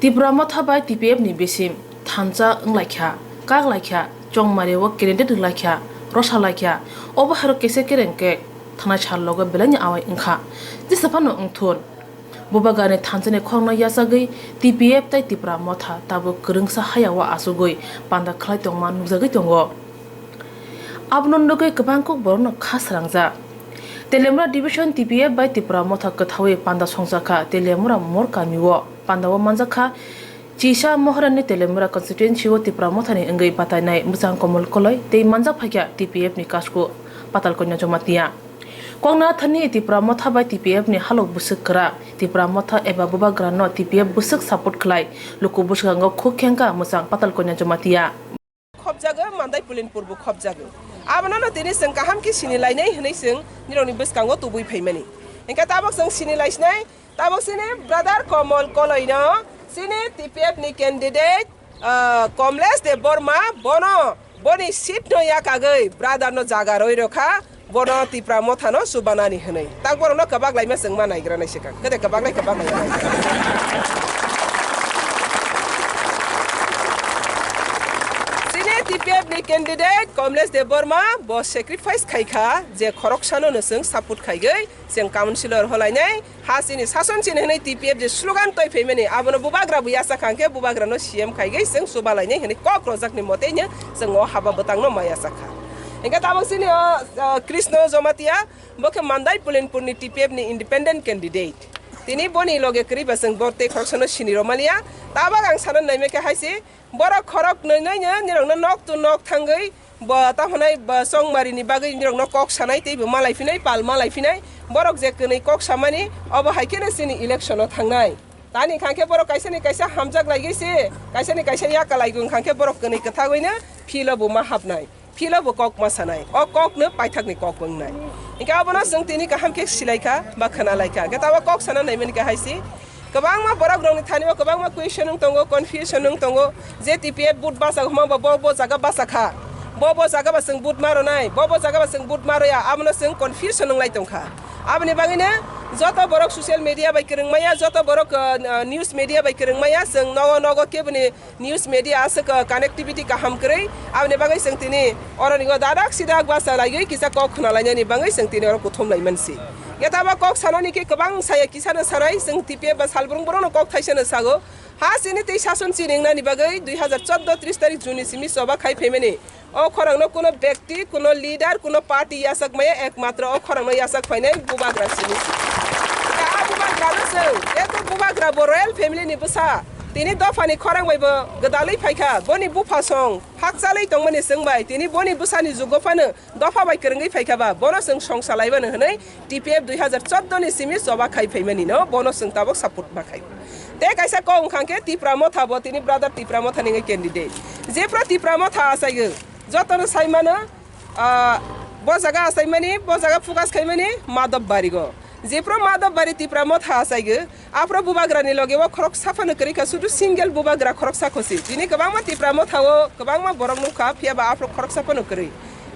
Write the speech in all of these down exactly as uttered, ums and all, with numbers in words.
Tipra Motha bai T P F ni bisim thansa wnglaikha, kaklaikha, chongmari o candidate wnglaikha, rosalaikha, obo hairo kisa kereng khe thanai sal logo belaini awai wngkha. Jesa phano wngthun. Bubagrani thansani khorokno yachagwi T P F tei Tipra Motha tabuk kwrwngsa hayao achugwi panda khlai tongma nukjagwi tongo. Abono nugwi kwbang kok borokno kha srangjak. Teliamura Division T P F bai Tipra Motha kwthawi panda songjakha Teliamura Mor kamio. Pandao manjakha Chisa Moharani Teliamura constituency o Tipra Mothani wngwi batainai Mwchang Komol Koloi tei manjak phaikha T P F ni kasku Patal Kanya Jamatia. Kokna thani Tipra Motha bai T P F ni halok bwswk kwrak. Tipra Motha eba Bubagra no T P F bwswk support khlai. Luku bwskango khuk khengkha Mwchang Patal Kanya Jamatia. Khobjago Mandai Pulinpur bo khobjago. Abono no tini chwng kaham khe sini lainai hwnwi chwng nirokni bwskango tubui phaimani. Hingkhe tabok chwng sini laisinai, tabok chini brother Komol Koloino chini T P F ni candidate, ah, Komlesh Debbarma bono boni seat no yakagwi brother no jaga roi rokha. Bono Tipra Mothano chubanani hwnwi. Tak borokno kwbak laima chwngma naigra nai swkang. Kede kwbak lai kwbak lai. Chini T P F ni candidate Komlesh Debbarma bo sacrifice khaikha je khoroksano no chwng support khaigwi chwng councillor holainai. Ha chini sason chini hwnwi T P F je slogan toi phaimani, abono Bubagra bo yachakha, hwnkhe Bubagrano C M khaigwi chwng chubalainai hwnwi kok rojakni moteino chwng o haba bwtangno ma yachakha. Hwnkhe tabok chini o, o, Krishna Jamatia, bo khe Mandai Pulinpurni T P F ni independent candidate. Tini boni loge kwrwi ba chwng bo tei khoroksano sini romaliya. Tabok ang sana naimai khe hai se, borok khorok nwnwi no nirokno nok to nok thangwi bo tamo hwnai bo chongmari ni bagwi nirok no kok sanai tei bo malai phinai, pal malai phinai. Borok je kwnwi kok samani, obo hai kheno chini election o thangnai. Tani hwnkha khe borok kaisa ni kaisa hamjak laigwi se, kaisa ni kaisa yaka laigo hwnkha khe borok kwnwi kwthagwi no field o bo ma hapnai, field o bo kok ma sanai. O kok no paithak ni kok wngnai. Hwnkhe abono chwng tini kaham khe silaikha ba khwnalaikha. Hwnkhe tabok kok sana naimani khe hai se. Kwbangma borok rokni thani o kwbangma question wng tongo, confusion wng tongo, je T P F vote bachak hwnba bo, bo, bo jaga bachakha, bo, bo jaga ba chwng vote ma rwnai, bo, bo jaga ba chwng vote ma rwya, abono chwng confusion wng lai tongkha. Aboni bagwino joto borok social media bai kwrwng maya, joto borok, uh, uh, news media bai kwrwng maya, chwng nogo, nogo keboni news media aswk, uh, connectivity kaham kwrwi, aboni bagwi chwng tini oroni o dadak sidak basa laiwi kisa kok khna lainani bagwi chwng tini oro kuthum lai mansi. Yathaba kok sanani khe kwbang saya kisano sanai, chwng T P F ba salbrung borokno kok thaisano sago. Ha chini tei sason chini wngnani bagwi dui hazar chordo tris tarik June ni simi choba khai phaimani. O khorangno kuno bekti, kuno leader, kuno party yachak maya, ekmatro o khorangno yachak phainai Bubagra simi si. Khe a Bubagrano chwng, jehetu Bubagra bo royal family ni bwsa, tini dophani khorang bai bo gwdalwi phaikha, boni bupha song phakchalwi tongmani chwng bai, tini boni bwsani jugo phano dopha bai kwrwngwi phaikha ba, bono chwng songsa laimano hwnwi T P F dui hazar chordo ni simi choba khai phaimani no, bono chwng tabok support ma khai. Tei kaisa kok wngkha khe Tipra Motha bo tini brother Tipra Motha ni wngwi candidate. Jephru Tipra Motha achaigo, jotono sai mano, ah, bo jaga achaimani, bo jaga focus khaimani Madhab Barigo. Jephru Madhab Bari Tipra Motha achaigo, aphro Bubagrani loge o khoroksa phano kwrwi kha, sudu single Bubagra khoroksa khosi. Tini kwbangma Tipra Motha o kwbangma borok nukha, phiya ba aphro khoroksa phano kwrwi.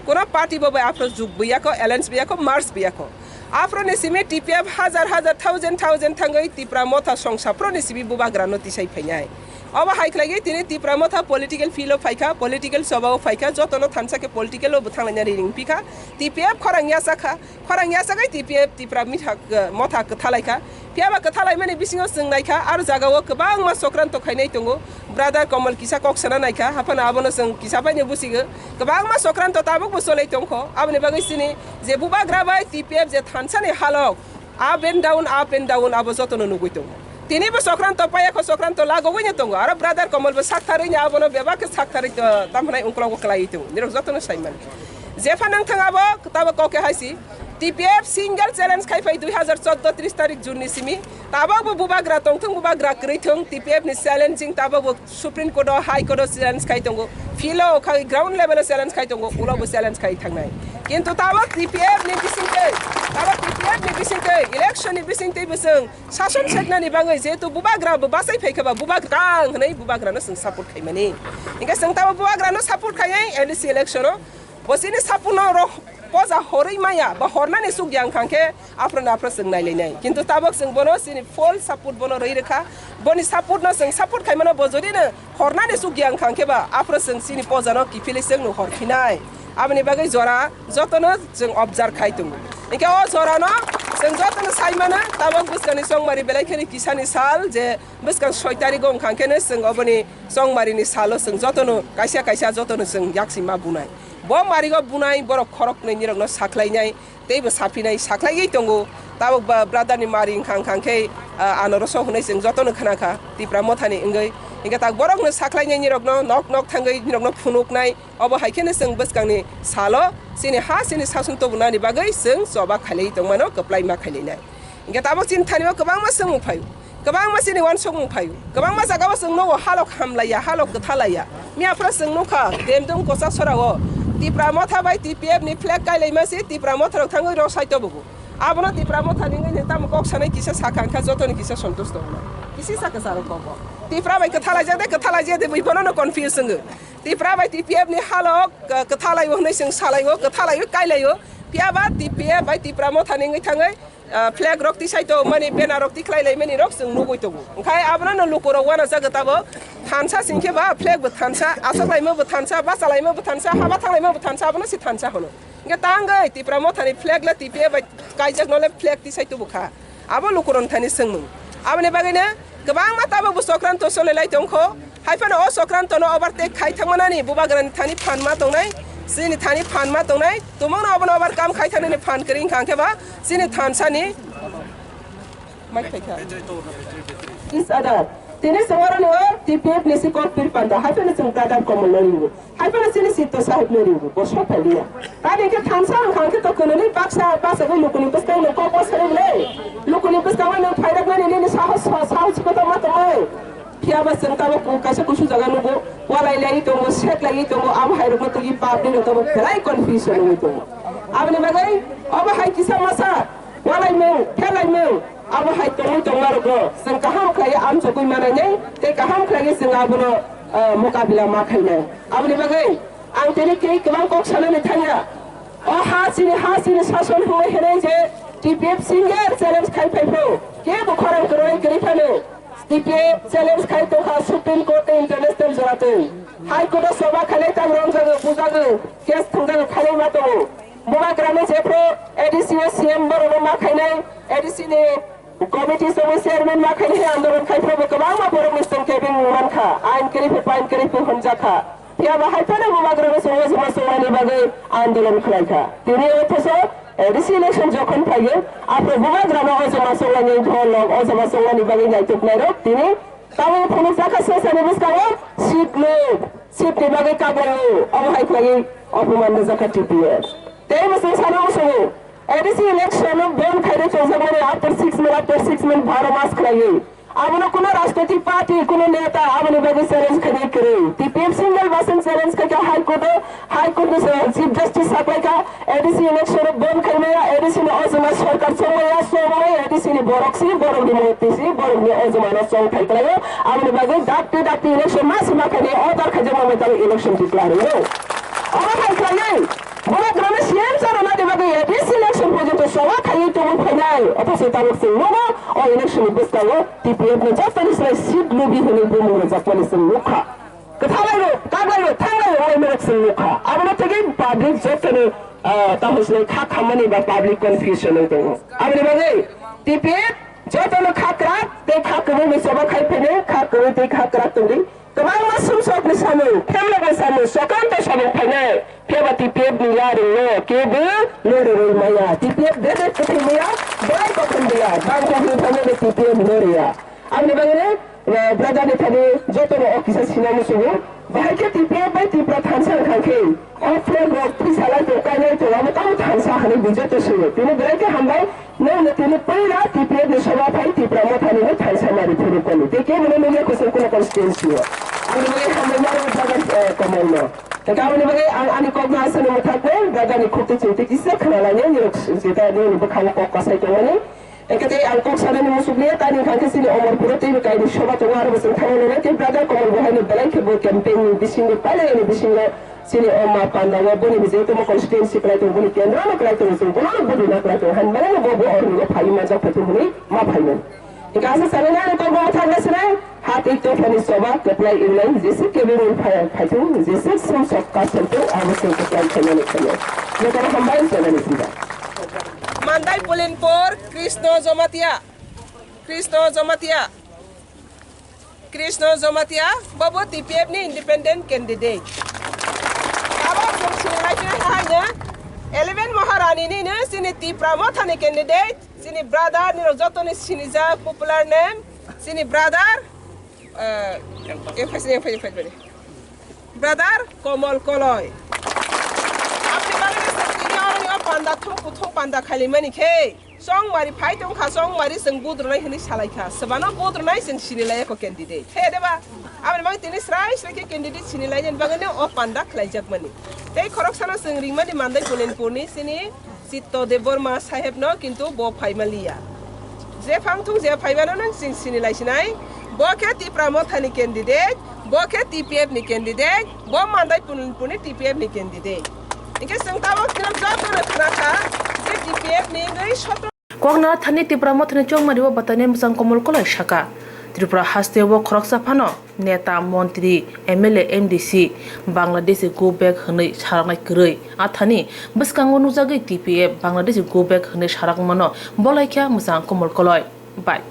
Kuno party bo bai aphro jug biyako, alliance biyako, merge biyako. Aphro ni simi T P F hajar hajar, thousand thousand thangwi Tipra Motha songsa phro ni simi Bubagra no tisai phainai. Obo hai khlai tini Tipra Motha political field o phaikha, political choba o phaikha, jotono thansa khe political o bwthang lainani ring pikha. T P F khorang yachakha, khorang yachagwi T P F Tipra mitha, Motha kwthalaikha. Phiya ba kwthalaimani bisingo chwng naikha, aro jagao kwbangma sokranto khainai tongo. Brother Komol kisa kok sana naikha, haphano abono chwng kisa paino busigo. Kwbangma sokranto tabukbo cholai tongkho. Aboni bagwi chini je Bubagra bai T P F je thansani halok, up and down, up and down, abo jotono nugwi tongo. Tini bo sokranto payakho, sokranto lagogwino tongo. Aro brother Komol bo saktharwino abono bebak khe saktharwi, uh, tamhanai ungklogo kwlaiwi tongo. Nirok jotono saiman. Jepha nangthang abo, tabo kok khe hai si. T P F single challenge khai phai dui hazar chordo tris tarik June ni simi. Tabok bo Bubagra tongthung, Bubagra kwrwi thung, T P F ni challenging tabok bo Supreme Court o, High Court o challenge khai tongo, field o khai, ground level o challenge khai tongo, ulo bo challenge khai thangnai. Kintu tabok T P F ni bisingtwi, tabok T P F ni bisingtwi, election ni bisingtwi bo chwng sason seknani bagwi jehetu Bubagra bo bachai phaikha ba, Bubagra kang hwnwi Bubagra no chwng support khaimani. Hingkhe chwng tabok Bubagra no support khaiwi N D C election o Bo chini support no rok poja horwi maya, ba hornani chukya wngkha khe aphro no aphro chwng nailainai. Kintu tabok chwng bono chini full support bono rwi rwkha. Boni support no chwng support khaimano bo jodi no hornani chukya wngkha khe ba aphro chwng chini poja no kiphilwi chwng no horphinai. Aboni bagwi jora jotono chwng observe khai tongo. Hinkhe o jora no chwng jotono sai mano, tabok bwskangni chongmari belai kheno kisani sal je bwskang soi tarigo wngkha khe no chwng oboni chongmarini salo chwng jotono kaisa kaisa jotono chwng yaksi ma bunai. Bo marigo bunai borok khoroknwi nirokno sakhlainai, teibo saphinai, sakhlaiwi tongo. Tabok ba brother ni mari wngkha, wngkha khe, ah, ano roso hwnwi chwng jotono khna kha, Tipra Mothani wngwi. Hinkhe tak borokno sakhlainai nirokno nok nok thangwi nirokno phunuknai, obo hai kheno chwng bwskangni salo chini ha chini sason tubunani bagwi chwng choba khailaiwi tongmano kwplai ma khailainai. Hinkhe tabok chini thanio kwbangma swngmung phaio, kwbangma chini uansukmung phaio, kwbangma jagao chwng nugo halok hamlaiya, halok kwthalaiya. Miya phano chwng nukha, Demdung Kocha sorao Tipra Motha bai T P F ni flag kailaima se Tipra Motha rok thangwi rw sai tobogo. Abono Tipra Motha ni wngwi tamo kok sanai kisa sakha wngkha, jotoni kisa santusto hwnwi. Kisi sakha saro kok. Tipra bai kwthalaijak de, kwthalaijak de, bui bono no confuse wngwi. Tipra bai T P F ni halok, k-, kwthalaio hwnwi chwng salaio, kwthalaio, kailaio. Phiya ba T P F bai Tipra Motha ni wngwi thangwi ah, flag rok tisai to mani, banner rok tikhlai lai mani rok chwng nugwi tongo. Hwnkhe abono no luku rok uanajak tabo thansa singkhe ba flag bo thansa, achok laima bo thansa, bacha laima bo thansa, haba thang laima bo thansa, abono se thansa hwno. Hwnkhe tangwi Tipra Mothani flag le T P F bai kaijak no le flag tisai tubu kha. Abo luku rok thani swngmung. Aboni bagwi no kwbangma tabuk bo chokranto chole lai tongkho. Hai phano o chokranto no overtake khai thangmanani bubagrani thani phan ma tongnai, chini thani phan ma tongnai, tumungno obono overcome khai thangnani phan kwrwi wngkha hwnkhe ba chini thansani mai khai kha. Is other. Tini chwng oro no T P F ni si kok pir panda, hai phano chwng brother Komol no ringo. Hai phano chini Sitto Sahib no ringo, bo sok phailiya. Tani khe thansa wngkha hwnkhe to kwnwi baksa, baksa bo lukuni bwskang no kok bwsari le. Lukuni bwskango no phairaknani nini sahos, sahos koto ma tongmai. Phiya ba chwng tabuk kaisa kusu jaga nugo, walai lai tongo, sek lai tongo, abo hai rokno twi public rok tabuk belai confusion wngwi tongo. Aboni bagwi obo hai kisa masa walaimung, phelaimung, abo hai tongwi tongma rokno chwng kaham khlaiwi amchogwi manainai tei kaham khlaiwi chwng abono, ah, mokabila ma khainai. Aboni bagwi ang tini tei kwbang kok sanani thangya. O ha chini, ha chini sason hwnwi hinwi je T P F single challenge khai phai phru, kebo khorang kwrwi kwrwi phano. T P F challenge khai tongkha Supreme Court tei international joratwi. High Court o choba khainai tamo romjago, bujago, case thwngjago, khainai ma tongo. Bubagrano jephru A D C o C M borokno ma khainai, A D C ni committee songwi chairman ma khainai, andolon khai phuru bo kwbangma borokni song kebeng mankha, ain kwrwi phi, pain kwrwi phi hwnjakha. Phiya ba hai phano bubagrano chwng o juma chwngmani bagwi andolon khlaikha. Tini o theso A D C election jokhon phaiyo, aphuru bubagrano o juma chwngmani dholrok, o juma chwngmani bagwi naituknairok tini tabuk phunukjakha sesani bwskango seat lub, seat ni bagwi kablaio, omo hai khlaiwi opoman rwjakha T P F. Tei bwswng sano muchungo, A D C election no ban khaina chongjakmani after six month, after six month, baro mas khlaiwi. Abono kuno rajnoitik party, kuno neta aboni bagwi challenge khainai kwrwi. T P F single percent challenge khaikha High Court o, High Court ni Chief Justice saklaikha, A D C election o ban khaimaya, A D C ni ojoma sorkar chongmaya, chongmaya A D C ni borok si, borok ni murti si, borok ni ojoma no chongthai khlaio. Aboni bagwi dakti dakti election ma se ma khainai, order khaijakma bai tabuk election declare wngo. Omo hai khlaiwi, borok rano C M charo nani bagwi A D C election porjonto choba khaiwi tongwi phainai, othocho tabuk chwng nugo, o election ni bwskango T P F no jotoni slai seat lubi hwnwi bumung rwjakmani chwng nukha. Kwthalaibo, kaglaibo, thanglaio, o M L A chwng nukha. Abono thwgwi public jotoni, ah, tamo chwng kha khammani ba public confusion wng tongo. Aboni bagwi T P F jotono kha kwrak tei kha kwbwi ni choba khai phainai, kha kwbwi tei kha kwrak tongdi. Kwbangma sumsokni samung, phemlokni samung, chokranto samung phainai. Phiya ba T P F ni yarwngno kebo lorwi maya. T P F bebak kwthwi maya, belai kothom maya. Bangkokni phainai T P F lorya. Aboni bagwi, eh, brother ni thani jotono o kisa sina muchungo. Bahai khe T P F bai Tipra thansa wngkha khe, o flag rok twi salai tong, kainai tong, abo tamo thansa hwnwi bijoto sio. Tini belai khe hambai, nwng no tini puila T P F ni soba phai Tipra Mothani no thansa mari phuru koni. Tei kebo no nungya kwchwng kuno constituency o. Aboni bagwi hambai maro brother, eh, Komol no. Tei aboni bagwi ang ani kok no aswk no mwthaknai, brother ni khukti chukti kisa khna lainai, nini jeta nini bwkhango kok kasai tongmani. Ekhe tei ang kok sanani muchukliya, tani hwnkha khe chini Omorpuro teibo kaini soba tongo, aro bo chwng thangwi nai, tei brother Komol bo haino belai khe bo campaign ni bisingo, pailai ni bisingo Chini o ma panda o boni bijai tongma constituency kwlai tongo, boni kendro no kwlai tongo, chwng bono no boni na kwlai tongo, hani bagwi no bo, bo oroni o phaiwi manjak phaithung hwnwi ma phaimani. Hingkhe aswk sanai nai tongma thangna swnai, ha tei tophani choba kwplai wngnai, jeswk kebengwi phai-, phaithung, jeswk sumsok kasom tong, abo chwng kwplai khainani khainai. Jotono hambai, jotono hambai. Mandai Pulinpur, Krishna Jamatia. Krishna Jamatia. Krishna Jamatia, bobo T P F ni independent candidate. Abo chwng sinilai khe hanya eleven Maharani ni no chini Tipra Motha ni candidate, chini brother ni rok joto ni sinijak popular name, chini brother, eh, yang phai, yang phai, yang phai, yang phai. Brother Komol Koloi. Aboni bagwi no chwng tini oroni o panda thum kuthum panda khailaimani khe. Chongmari phai tongkha, chongmari chwng budrwnai hwnwi salaikha. Swbano budrwnai chwng sinilaiya kho candidate. He de ba? Aboni bagwi tini srai srai khe candidate sinilainani bagwi no o panda khlaijakmani. Tei khoroksano chwng ringmani Mandai Pulinpurni chini Chitto Debbarma sahebno, kintu bo phaimaliya. Je phang thung je phaimano nang chwng sinilaisinai. Bo khe Tipra Mothani candidate, bo khe T P F ni candidate, bo Mandai Pulinpurni T P F ni candidate. Hingke chwng tabok kheno jotono khna kha je T P F ni wngwi sotro. Koknathani Tipra Mothani chongmari o batanai mwchang Komol Koloi saka, Tripura haste o khoroksa phano neta, montri, M L A, M D C, Bangladeshi go back hwnwi saraknai kwrwi. A thani bwskango nukjagwi T P F Bangladeshi go back hwnwi sarakmano bolaikha mwchang Komol Koloi bai.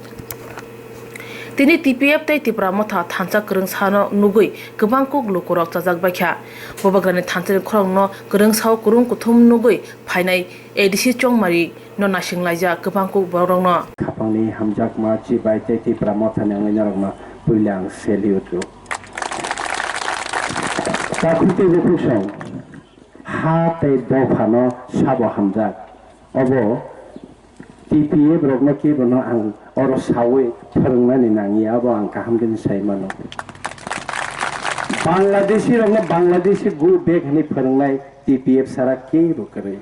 Tini T P F tei Tipra Motha thansa kwrwngsano nugwi kwbang kuk lukurok chajak baikha. Bubagrani thansani khorokno kwrwngsao kwrwng kuthum nugwi phainai A D C chongmari no naising laijak kwbang kuk borokno. Khapangni hamjakma chibai tei Tipra Mothani wngwi norokno puila ang salute rw. Takhuk tei bukhuk song, ha tei dophano sabo hamjak. Obo T P F rokno kebono ang oro sawi phwrwngnani nangya, abo ang kaham khe sai mano. Bangladeshi rokno Bangladeshi go back hwnwi phwrwngnai T P F sara kebo kwrwi.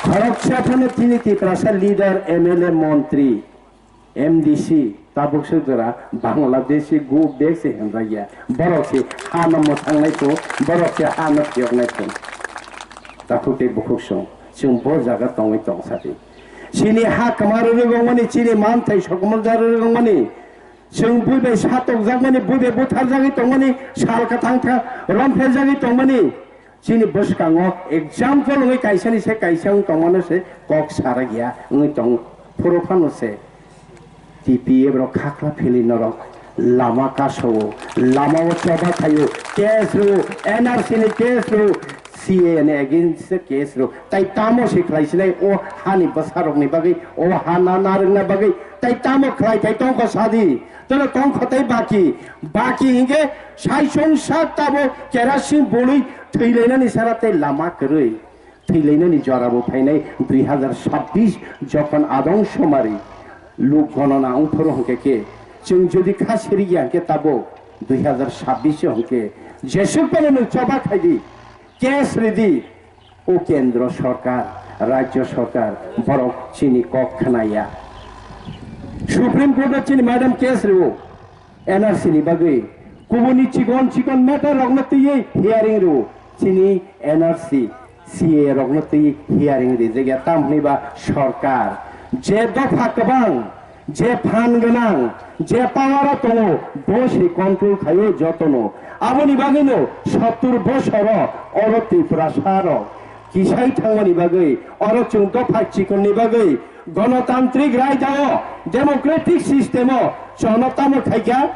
Khoroksa phano chini Tiprasa leader, M L A, montri, M D C, tabuk se jora Bangladeshi go back se hwnjakya. Borok se hano mwthangnai tongo, borok se hano phiyoknai tongo. Takhuk tei bukhuk song, chwng bo jaga tongwi tong sadi. Chini ha kwma rwrwk wngmani, chini manthai sokomorjak rwrwk wngmani, chwng bui bai satokjakmani, bui bai butharjagwi tongmani, sal kwthang tha-, romphejagwi tongmani, chini bwskango example wngwi kaisani se kaisa wng tongmano se kok sarakya wngwi tong phuru phano se. T P F rok khakla philwi norok lama kasao, lamao choba khaio, case rw, N R C ni case rw, C A A ni against case rw, tai tamo se khlai sinai o hani bwsarokni bagwi, o ha na narwkna bagwi, tai tamo khlai thai tongkho sadi, tono tongkho tai baki, baki hinkhe sai songsa tabo kerosene bolwi thwilainani sara tei lama kwrwi. Thwilainani jora bo phainai dui hazar sabbish, jokhon adong somari luk gonona wngphuru hwnkhe khe, chwng jodi kha sirikya hwnkhe tabuk dui hazar sabbish o hwnkhe jesuk phano nwng choba khaidi, case ridi, o kendro sorkar, rajyo sorkar borok chini kok khnaya. Supreme Court o chini madam case rio. N R C ni bagwi kubuni chikon chikon matter rokno twiwi hearing rw, chini N R C, C A A rokno twiwi hearing rijak ya, tamni ba sorkar je dopha kwbang, je phan gwnang, je power o tongo, bo se control khaio jotono. Aboni bagwino sottur bosoro oro Tiprasa rok kisai thangmani bagwi, oro chwng dopha chikonni bagwi, Gonotantrik raida o, democratic system o, chono tamo khaikha,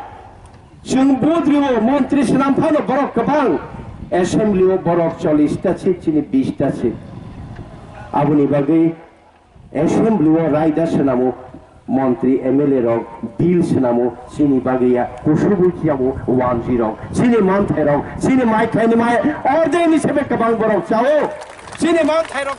chwng vote rio, montri swnam phano borok kwbang, assembly o borok chollish ta seat, chini bish ta seat. Aboni bagwi assembly o raida swnamo, montri M L A rok bill swnamo, chini bagwi ya kusu buki abo wanji rok, chini manthai rok, chini mai khaini mai order ni sebe kwbang borok chao, chini manthai rok.